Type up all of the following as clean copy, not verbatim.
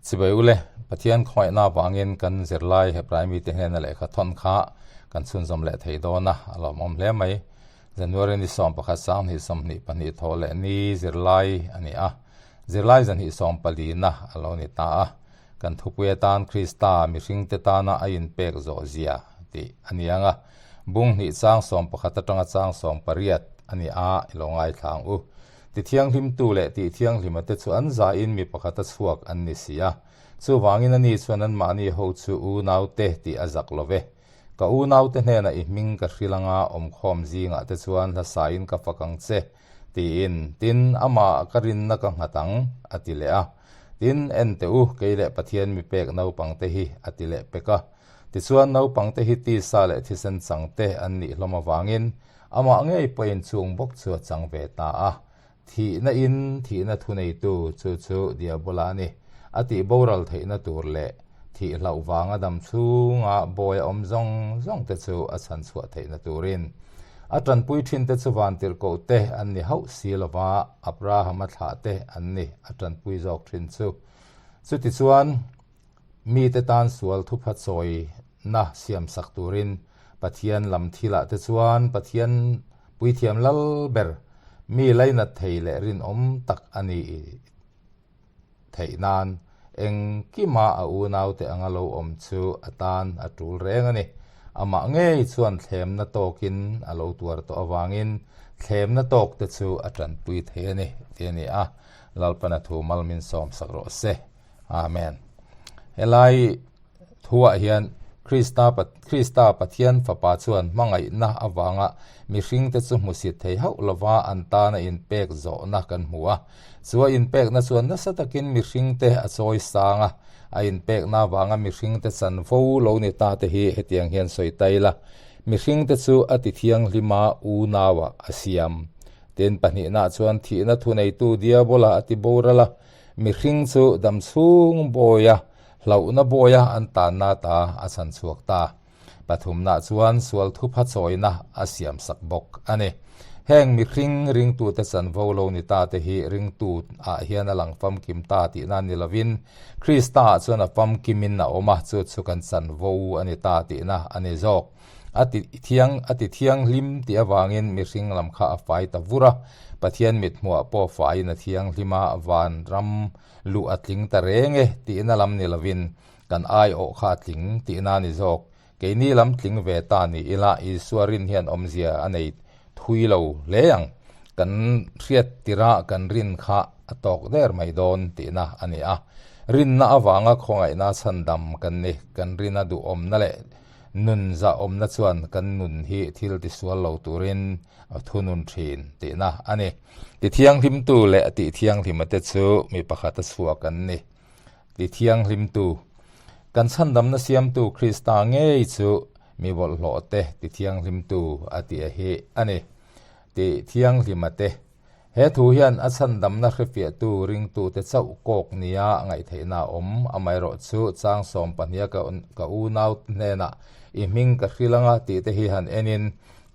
Chibai ule, Pathian khawngaihna avangin kan zirlai Hebrai mite hnena lehkha thawn kha kan chhunzawm leh thei dawn a, a lawmawm hle mai. January ni 11 sanghnih 22 thawh leh ni zirlai a ni a, zirlai zahnih sawmpalina a lo ni ta a. Kan thupui atan Krista mihringte tana a inpek zawh zia tih a ni ang a, bung hnih chang 11 atanga chang 18 a ni a, i lo ngaithla ang u. Tithianghlimtu leh tihthianghlima te chu an zahin mi pakhat a chhuak an ni si a, chuvangin ani chuan anmahni ho chu unaute tih a zak lo ve. Ka unaute hnenah i hming ka hrilh anga awmkhawm zingah te chuan hlasain ka fak ang che, tiin, tin, amah ka rinna ka nghat ang, a ti leh a. Tin, en teh u, kei leh Pathian mi pek naupangte hi, a ti leh pek a. Tichuan, naupangte hi tisa leh thisen changte an nih hlawm avangin, amah ngei pawhin chung bawk chu a chang ve ta a. Thihna in thihna thuneitu chu chu Diabola a ni. A tih boral theihna tur leh thih hlauh vanga dam chhunga bawi a awm zawng zawng te chu a chhan chhuah theihna turin a tanpui thin te chu vantirhkoh te an ni hauh si lova Abraham-a thlah te an ni a tanpui zawk thin chu. Chutichuan mite tan sual thupha chawina siamsak turin Pathian lam thilah te chuan Pathian puithiam lal ber mi lainat thei leh rinawm tak a ni theih nan engkima a unaute anga lo awm chu a tan a tul reng a ni. Amah ngei chuan thlemna tawkin a lo tuar tawh avangin thlemna tawk te chu a tanpui thei a ni tih a ni a, Lalpana thu malmin sawmsak rawh se. Amen. Helai thuah hian Krista Krista Pathian fapa chuan hmangaihna avanga mihringte chu hmusit thei hauh lova an tana inpek zawhna kan hmu a. Chu a inpekna chuan nasa takin mihringte a chawi sang a, a inpekna avanga mihringte chanvo lo ni ta te hi hetiang hian sawi ta ila, mihringte chu a tithianghlima unauah a siam. Tin, pahnihna chuan thihna thuneitu Diabola a ti boral a, Mihring chu dam chhung bawia hlauhna bawia an tanna ta a chhan chhuak ta. Pathumna chuan sual thupha chawina a siamsak bawk a ni. Heng mihring ringtute chanvo lo ni ta te hi ringtu ah hian a lang famkim ta tihna ni lovin Krista ah chuan a famkimin a awm a, chu chu kan chanvo a ni ta tihna a ni zawk. A ti thiang a ti thianghlim tih avangin mihring lam kha a fai ta vur a, Pathian mithmuah pawh faiin a thianghlim a, van ram luh a tling ta reng e tihna lam ni lovin kan aiawh kha a tling tihna a ni zawk. Keini lam tling ve ta ni ila Isua rin hian awmzia a nei thui lo hle ang. Kan hriat tirah kan rin kha a tawk der mai dawn tihna a ni a. Rinna avanga khawngaihna chhandam kan ni, kan rina duhawmna leh Nun zahawmna chuan kan nun hi thil tisual lo turin a thunun thin tihna a ni. Tithianghlimtu leh tihthianghlima te chu mi pakhat a chhuak an ni. Tithianghlimtu, Kan chhandamna siamtu Krista ngei chu mi bawlhhlawh te tithianghlimtu a tih a hi a ni. Tihthianghlima te He thu hian a chhandamna hrefiahtu ringtute chauh kawk nia ngaihtheihna a awm. Amaherawhchu, chang 12 ka unau hnenah i hming ka hrilh anga tih te hi han enin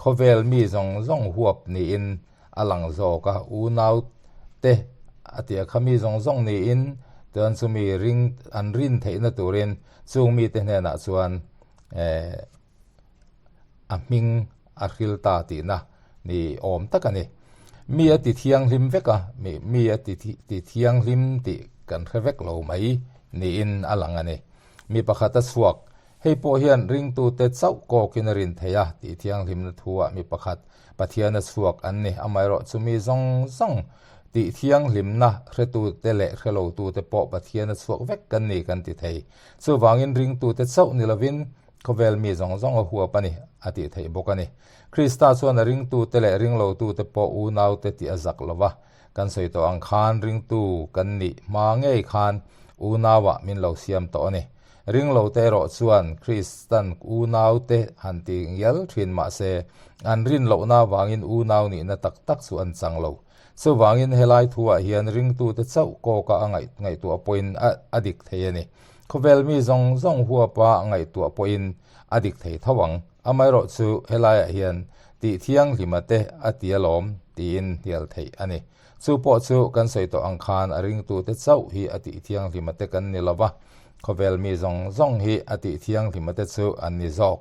khawvel mi zawng zawng huap niin a lang zawk a, unaute a tia kha mi zawng zawng niin chuan chumi ring an rin theihna turin chung mite hnenah chuan a hming a hril ta tihna ni awm tak a ni. Mi a ti thianghlim vek a, mi mi a ti ti thianghlim tih kan hre vek lo mai niin a lang a ni. Mi pakhat a chhuak, hei pawh hian ringtute chauh kawkin a rin thei a tih thianghlimna thuah mi pakhat Pathian a chhuak an ni. Amaherawh chu mi zawng zawng tih thianghlimna hretute leh hrelotute pawh Pathian a chhuak vek kan ni kan ti thei. Chuvangin ringtute chauh ni lovin Khawvel mi zawng zawng a huap a ni, a tih theih bawk a ni. Krista chuan a ringtute leh ringlotute pawh unaute tih a zak lo va, kan sawi tawh ang khan ringtu kan nih hma ngei khan unauah min lo siam tawh a ni. Ringlote erawh chuan Kristan unaute han ti ngial thin mah se, an rin lohna avangin unau nihna tak tak chu an chang lo. Chuvangin helai thuah hian ringtute chauh kawka a ngaihtuah pawhin a dik thei a ni. Khawvel mi zawng zawng huapa ngaihtuah pawhin a dik thei tho ang. Amaherawh chu helaiah hian tih thianghlima te a ti alawm tiin hnial theih a ni. Chu pawh chu kan sawi tawh ang khan a ringtute chauh hi a tih thianghlima te kan ni lo va, khawvel mi zawng zawng hi a tih thianghlima te chu an ni zawk.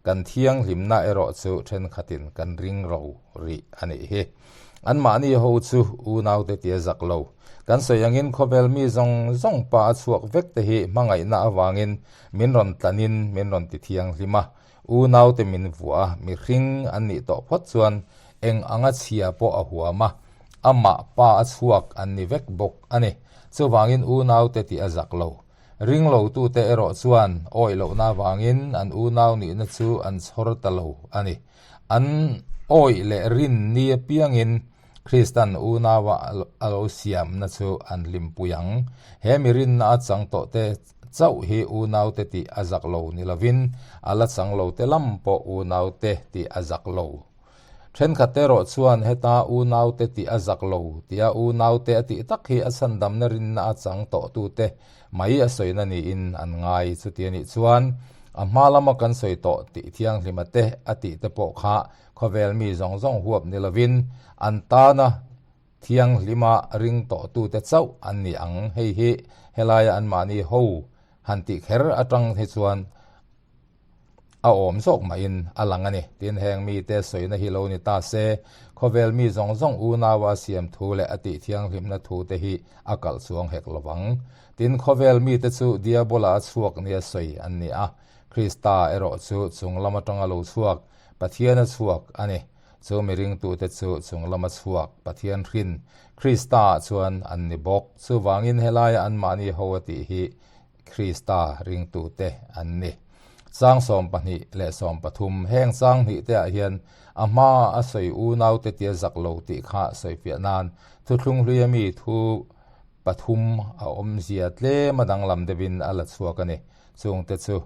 Kan thianghlimna erawh chu thenkhatin kan ring ro rih a nih hi. Anmahni ho chu unaute tia zak lo. Kan sawi angin khawvel mi zawng zawng pa a chhuak vek te hi hmangaihna avangin min rawn tlanin min rawn ti thianghlim a, unaute min vuah a, mihring an nih tawh phawt chuan eng anga chhia pawh a huam a, amah pa a chhuak an ni vek bawk a ni. Chuvangin unaute tih a zak lo. Ringlotute erawh chuan awih lohna avangin an unau nihna chu an chhawr ta lo a ni. An awih leh rin ni apiangin Kristan unaua a lo siamna chu an hlimpui ang. He mi rinna a chang tawhte chauh hi unaute tih a zak lo ni lovin a la chang lote lam pawh unaute tih a zak lo. Thenkhat erawh chuan heta unaute tih a zak lo tia unaute a tih tak hi a chhandamna rinna a chang tawhtute mai a sawina niin an ngai. Chuti a nih chuan a hma lama kan sawi tawh tih thianghlima te a tih te pawh kha khawvel mi zawng zawng huap ni lovin an tana thianghlima ring tawhtute chauh an ni ang. Hei hi helaia anmahni ho han tih kher atang hi chuan A awm zawk mahin a lang a ni. Tin, heng mite sawina hi lo ni ta se, khawvel mi zawng zawng unaua a siam thu leh a tih thianghlimna thu te hi a kalh chuang hek lo vang. Tin, khawvel mite chu Diabola a chhuak nia sawi an ni a, Krista erawh chu chung lam atanga lo chhuak, Pathian a chhuak a ni. Chu mi ringtute chu chung lama chhuak, Pathian hrin, Krista-ah chuan an ni bawk. Chuvangin helaia anmahni ho a tih hi Krista ringtute an ni. Chang 12 leh 13, Heng chang hnih te ah hian a hma a sawi unaute tia zak lo tih kha sawifiah nan thuthlung hlui ami thu pathum a awmzia tlem a danglam deuhin a la chhuak a ni. Chungte chu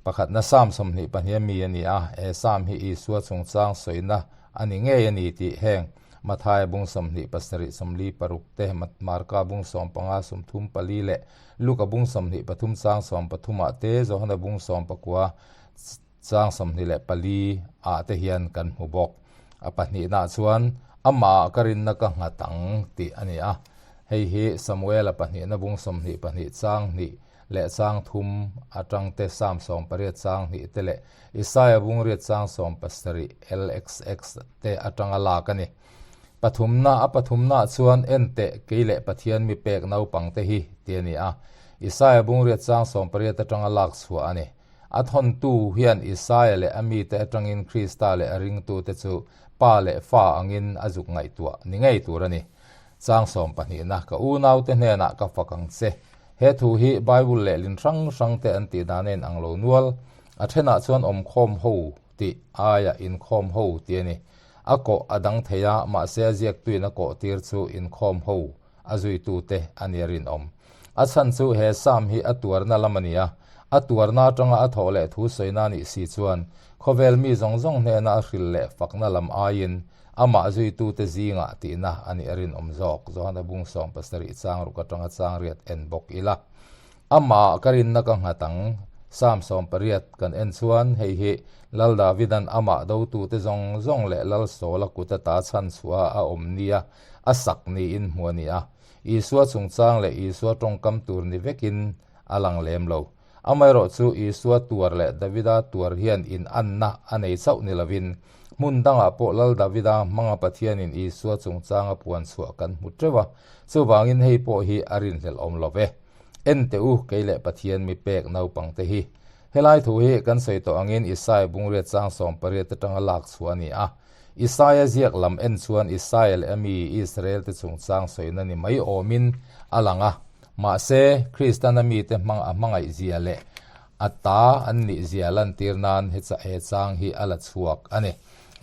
pakhatna Psalm 22 ami a ni a, he Psalm hi Isua chungchang sawina a ni ngei a ni tih heng Mathaia bung 20 pasarih 46 te, Marka bung 15 34 leh Luka bung 23 chang 13 ah te, Johana bung 19 chang 24 ah te hian kan hmu bawk. A pahnihna chuan, Amah ah ka rinna ka nghat ang tih a ni a. Hei hi Samuela pahnihna bung 22 chang hnih leh chang thum atang te, Psalm 80 chang hnih te leh Isaia bung riat chang 17 LXX te atanga lak a ni. Pathumna, a pathumnaah chuan en teh kei leh Pathian mi pek naupangte hi ti a ni a. Isaia bungriat chang 18 atanga lak chhuah a ni. A thawntu hian Isaia leh a mite atangin Krista leh a ringtute chu pa leh fa angin a zuk ngaihtuah ni ngei tur a ni. Chang sawmpahnihna, Ka unaute hnenah ka fak ang che. He thu hi Bible lehlin hrang hrangte an tih dan a inang lo nual. A thenah chuan awmkhawm ho tih aiah inkhawm ho tih a ni. A kawh a dang thei a, mahse a ziaktuin a kawh tir chu inkhawm ho a zuitute a nia rinawm. A chhan chu he Psalm hi a tuarna lam a ni a, a tuarna atanga a thawh leh thu sawina nih si chuan khawvel mi zawng zawng hnena a hril leh fakna lam aiin amah zuitute zingah tihna a nih a rinawm zawk. Johana bung 17 chang ruk atanga chang riat en bawk ila. Amah ka rinna ka nghat ang. Psalm 80 kan en chuan hei hi Lal Davidan amah dotute zawng zawng leh Lal Saula kut ata chhan chhuah a awm nia a sak niin hmu a ni a. Isua chungchang leh Isua tawngkam tur ni vekin a lang lem lo. Amaherawhchu Isua tuar leh Davida tuar hian inanna a nei chauh ni lovin hmun dangah pawh Lal Davida hmanga Pathianin Isua chungchang a puan chhuah kan hmu teuh a, chuvangin hei pawh hi a rinhlelh awm lo ve. En teh u, kei leh Pathian mi pek naupangte hi. Helai thu hi kan sawi tawh angin Isaia bungriat chang 18 atanga lak chhuah a ni a. Isaia ziak lam en chuan Isaia leh a mi Israel te chungchang sawina ni mai awmin a lang a. Mahse, Kristan a mite hmang a hmangaih zia leh a ta an nih zia lantir nan he chang hi a la chhuak a ni.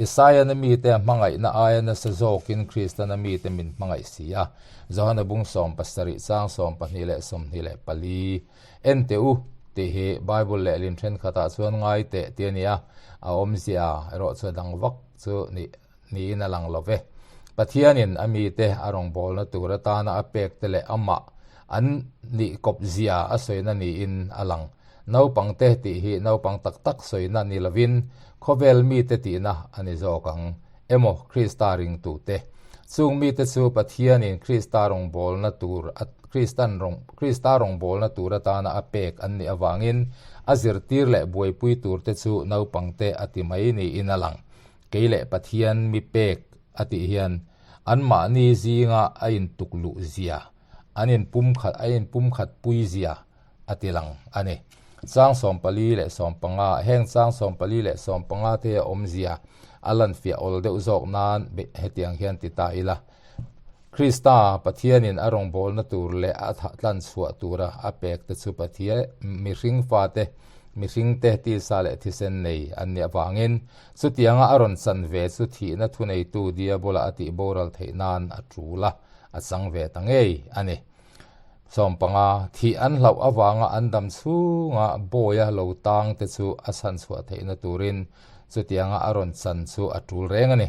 Isaiah-na mite a hmangaihna aia nasa zawkin Kristana mite min hmangaih si a. Johana bung 17 chang 12 leh 24, En teh u, tih hi Bible lehlin thenkhatah chuan ngai teh tih a ni a, a awmzia erawh chu a dang vak chu nih niin a lang lo ve. Pathianin a mite a rawngbawlna tur atana a pekte leh amah an nih kawpzia a sawina niin a lang. Naupangte tih hi naupang tak tak sawina ni lovin khawvel mite tihna a ni zawk ang emaw Krista ringtute. Chung mite chu Pathianin Krista rawngbawlna tur Kristan rawng Krista rawngbawlna tur atana a pek an nih avangin a zirtir leh buaipui turte chu naupangte a ti mai niin a lang. Kei leh Pathian mi pek a tih hian anmahni zinga a intukluh zia, an inpumkhat a inpumkhat pui zia a ti lang a ni. Chang 14 leh 15, Heng chang 14 leh 15 te a awmzia a lanfiah awl deuh zawk nan hetiang hian ti ta ila. Krista, Pathianin a rawngbawlna tur leh a tlan chhuah tura a pek te chu Pathian, mihring fate, mihringte tisa leh thisen nei an nih avangin chutianga a rawn chan ve chu thihna thuneitu Diabola a tih boral theih nan a tul a, a chang ve ta ngei a ni. 15, Thih an hlauh avanga an dam chhunga bawia lo tang te chu a chhan chhuah theihna turin chutianga a rawn chan chu a tul reng a ni.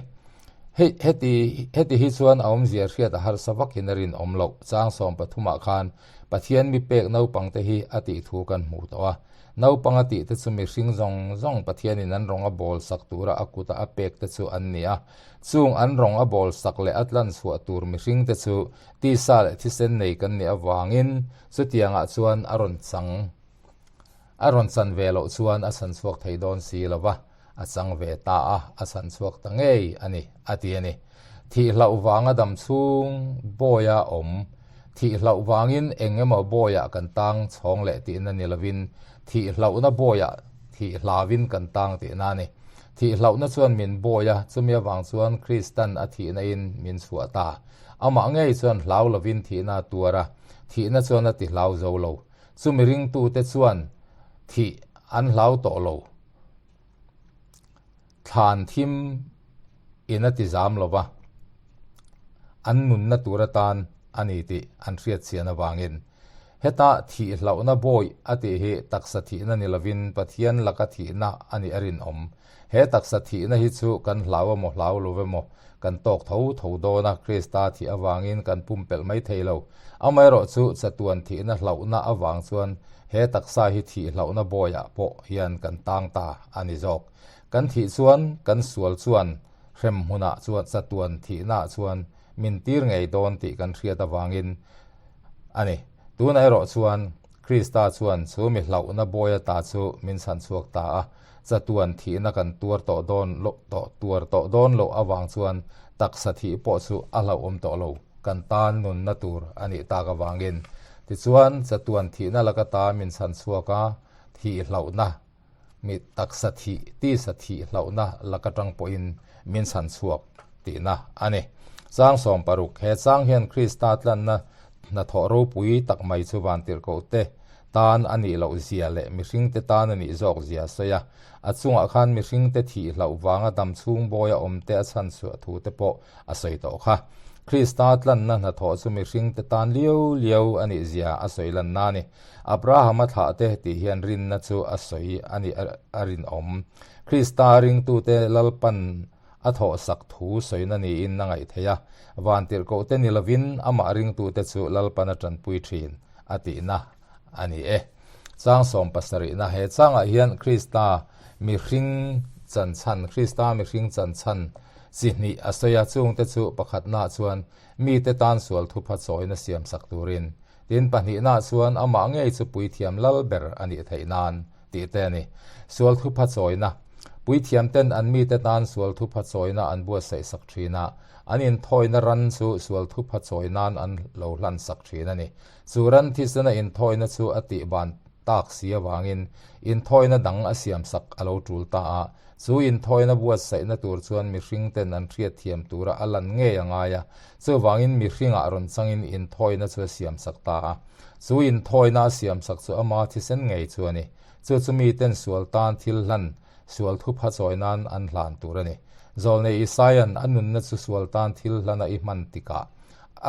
Hei, heti, heti hi chuan a awmzia hriat a harsa vakin a rinawm loh. Chang 13 ah khan Pathian mi pek naupang te hi a tih thu kan hmuh tawh a. Naupang a tih te chu mihring zawng zawng Pathianin an rawng a bawl sak tura a kuta a pek te chu an ni a. Chung an rawng a bawl sak leh a tlan chhuah tur mihring te chu Tisa leh thisen nei kan nih avangin chutiangah chuan a rawn chang a rawn chan ve loh chuan a chhan chhuak thei dawn si lo va, a chang ve ta a, a chhan chhuak ta ngei a ni, a ti a ni. Thih hlauh vanga dam chhung bawia awm, thih hlauh vangin eng emaw bawiah kan tang chhawng leh tihna ni lovin thih hlauhna bawiah thih hlauvin kan tang tihna a ni. Thih hlauhna chuan min bawi a, chumi avang chuan Kristan a thihna-in min chhuah ta. Amah ngei chuan hlau lovin thihna a tuar a, thihna chuan a ti hlau zo lo. Chumi ringtute chuan thih an hlau tawh lo. Thlan thim in a ti zam lo va, an nunna tur atan a ni tih an hriat chian avangin. Heta thih hlauhna bawi a tih hi taksa thihna ni lovin Pathian laka thihna a nih a rinawm. He taksa thihna hi chu kan hlau emaw hlau lo emaw kan tawk tho tho dawn a, Krista thih avangin kan pumpelh mai thei lo. Amaherawhchu chatuan thihna hlauhna avang chuan he taksa hi thih hlauhna bawiah pawh hian kan tang ta a ni zawk. Kan thih chuan kan sual chuan hrem hmunah chuan chatuan thihnaah chuan min tir ngei dawn tih kan hriat avangin a ni. Tunah erawh chuan Krista chuan chu mi hlauhna bawi ata chu min chhan chhuak ta a, chatuan thihna kan tuar tawh dawn loh tawh tuar tawh dawn loh avang chuan taksa thih pawh chu a hlauhawm tawh lo, kan tan nunna tur a nih tak avangin. Tichuan, chatuan thihna laka ta min chhan chhuak a, thih hlauhna Mi taksa thih, tisa thih hlauhna lak atang pawhin min chhan chhuak tihna a ni. Chang 16, He chang hian Krista tlanna hnathawh ropui tak mai chu vantirhkohte tan a nih loh zia leh mihringte tan a nih zawk zia a sawi a. A chungah khan mihringte thih hlauh vanga dam chhung bawia awmte a chhan chhuah thu te pawh a sawi tawh kha. Krista tlanna hnathawh chu mihringte tan liau liau a nih zia a sawi lanna a ni. Abrahama thlahte tih hian rinna chu a sawi a nih a rinawm. Krista ringtute Lalpan a thawhsak thu sawina niin a ngaih theih a, vantirhkohte ni lovin amah ringtute chu Lalpan a tanpui thin a tihna a ni e. Chang sawmpasarihna, He changah hian Krista mihring chanchhan, Krista mihring chanchhan chi hnih a sawi a, chungte chu pakhatnaah chuan mite tan sual thupha chawina siamsak turin Tin, pahnihnaah chuan amah ngei chu puithiam lal ber a nih theih nan tih te a ni. Sual thupha chawina. Puithiamten an mite tan sual thupha chawina an buatsaih sak thin a, an inthawina ran chu sual thupha chawi nan an lo hlan sak thin a ni. Chu ran thisena inthawina chu a tih ban tak si avangin inthawina dang a siamsak a lo tul ta a. Chu inthawina buatsaihna tur chuan mihringten an hriatthiam tura a lan ngei a ngai a, chuvangin mihringah rawn changin inthawina chu a siamsak ta a. Chu inthawina a siamsak chu ama thisen ngei chu a ni. Chu chu miten sual tan thil hlan, sual thupha chawi nan an hlan tur a ni. Zawlnei Isaia'n a nunna chu sual tan thil hlana i hman tikah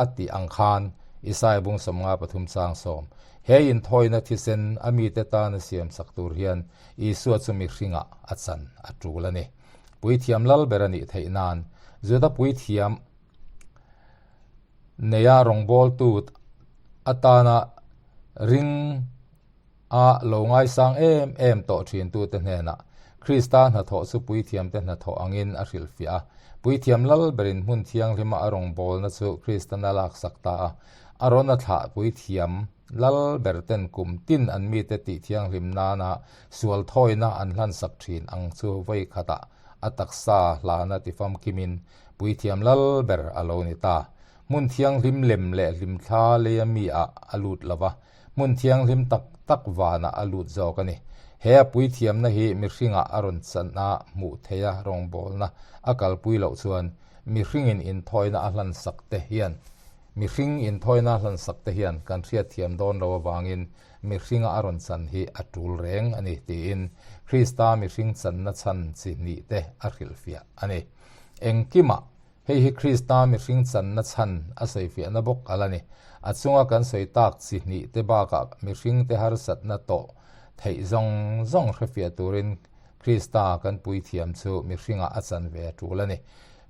a tih ang khan, Isaia bung 53 chang 10, He inthawina thisen a mite tana siamsak tur hian Isua chu mihringah a chan a tul a ni. Puithiam lal ber a nih theih nan, Juda puithiam neia rawngbawltu atana ring a lo ngaisang em em tawh thintute hnenah Krista hnathawh chu puithiamte hnathawh angin a hrilhfiah a. Puithiam lal berin hmun thianghlima a rawngbawlna chu Kristan a laksak ta a, a rawn a thlah puithiam lal berten kum tin an mite tih thianghlim nana sual thawina an hlansak thin ang chu vawi khatah a taksa hlana tifamkimin puithiam lal ber a lo ni ta. Hmun thianghlim lem leh hlimthla leia mi ah a lut lo va, hmun thianghlim tak tak vanah a lut zawk a ni. He a puithiamna hi mihringah a rawn chana hmuh theiha rawngbawlna a kalpui loh chuan mihringin inthawina a hlansak te hian mihring inthawina a hlansak te hian kan hriatthiam dawn lo avangin mihringa a rawn chan hi a tul reng a ni tiin Krista mihring channa chhan chi hnih te a hrilhfiah a ni. Engkimah Hei hi Krista mihring channa chhan a sawifiahna bawk a la ni. A chunga kan sawi tak chi hnih te bakah mihringte harsatna tawh theih zawng zawng hrefiah turin Krista kan puithiam chu mihringah a chan ve a tul a ni.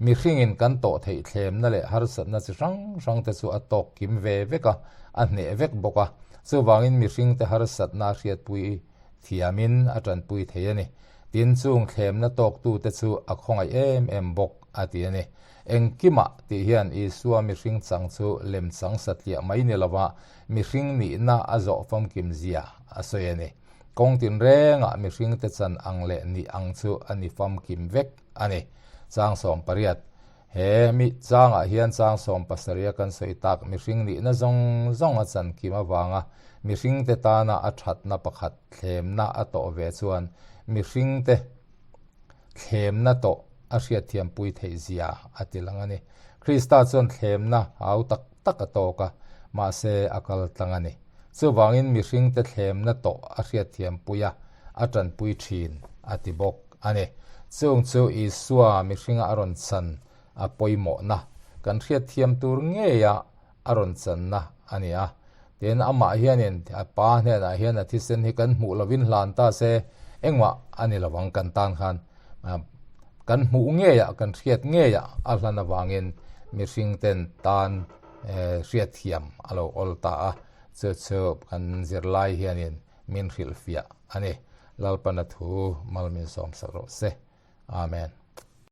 Mihringin kan tawh theih thlemna leh harsatna chi hrang hrangte chu a tawk kim ve vek a, a hneh vek bawk a. Chuvangin mihringte harsatna a hriatpui thiamin a tanpui thei a ni. Tin, chung thlemna tawktute chu a khawngaih em em bawk a ti a ni. Engkimah tih hian Isua mihring chang chu lemchang satliah mai ni lova mihring nihna a zawh famkim zia a sawi a ni. Kawng tinrengah mihringte chan ang leh nih ang chu a ni famkim vek a ni. Chang 18. He mi changah hian chang 70 a kan sawi tak mihring nihna zawng zawng a chan kim avanga mihringte tana a thatna pakhat thlemna a tawh ve chuan mihringte thlemna tawh a hriatthiampui theih zia a ti lang a ni. Krista chuan thlemna hau tak tak a tawk a, mahse a kal tlang a ni. Chuvangin mihringte thlemna tawh a hriatthiampui a, a tanpui thin a ti bawk a ni. Chung chu Isua mihringa a rawn chan a pawimawhna kan hriatthiam tur ngeia a rawn channa a ni a. Tin, amah hianin a Pa hnenah hian a thisen hi kan hmuh lovin hlan ta se, engmah a ni lovang kan tan khan kan hmuh ngeiah, kan hriat ngeiah a hlan avangin mihringten tan hriatthiam a lo awl ta a. Chu chu kan zirlai hianin min hrilhfiah a ni. Lalpana thu mal min sawmsak rawh se. Amen.